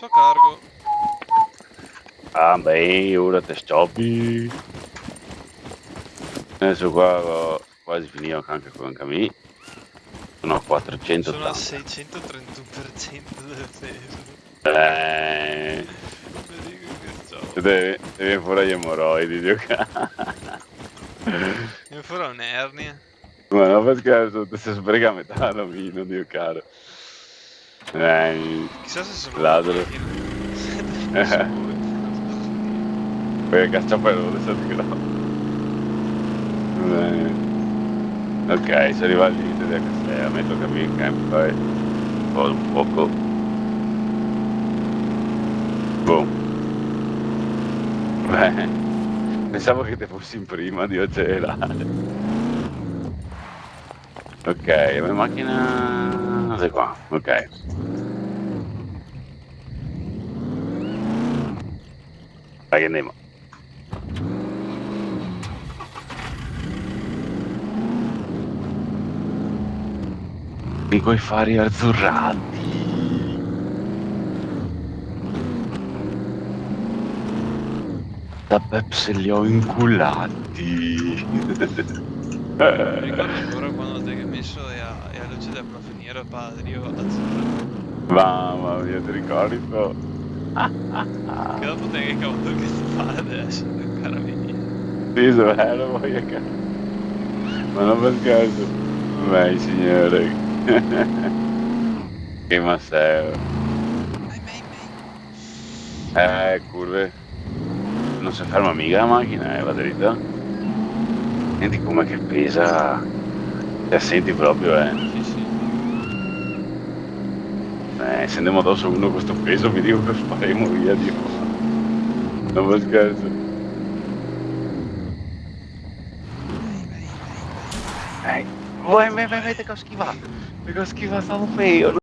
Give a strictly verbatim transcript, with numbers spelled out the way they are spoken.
Sto cargo. Ah, beh, ora te stoppi. Adeso qua go quasi finìo anca, anca mi. Sono a quatrocento. Sono al seicentotrentuno per cento del peso. Eh. Te vien, te vien fora i emoroidi, Dio caro. Vien fora un'ernia. Ma no, parché te se sbrega a metà, no, mi, no, Dio caro. Eh, chissà se sono ladro. Perché cazzo fai lo stesso, no? Eh, ok, sono arrivato al limite della castella, metto che mi campo, dai. Vado un poco. Boh. Beh, pensavo che te fossi in prima di accelerare. Ok, la mia macchina è qua, ok. Dai, che andemo. Dico i fari azzurrati. Da Beppe se li ho inculati. Mi ricordo ancora quando te ga meso e a, e a luce dea profeniera, padre, io azzurra. Mamma mia, te ricordi, sto? Che dopo te ga cavato el cazzo fare adeso, cara mia. Sì, xe vero, poi che... Ma no par caso. Beh, signore. Che maseo. Ai, ai, ai. Eh, curve. No se ferma mica la machina, eh, la verità. Senti come che pesa. Te la senti proprio, eh. Sì, sì. Eh, se andemo adoso a uno co sto peso, mi digo che sparemo via, Dio. No, ma scherzo. Vai, vai, vai, vai, vai. Eh, vai, vai, vai, vai, te go schivà. Te go schivà, stavo feio.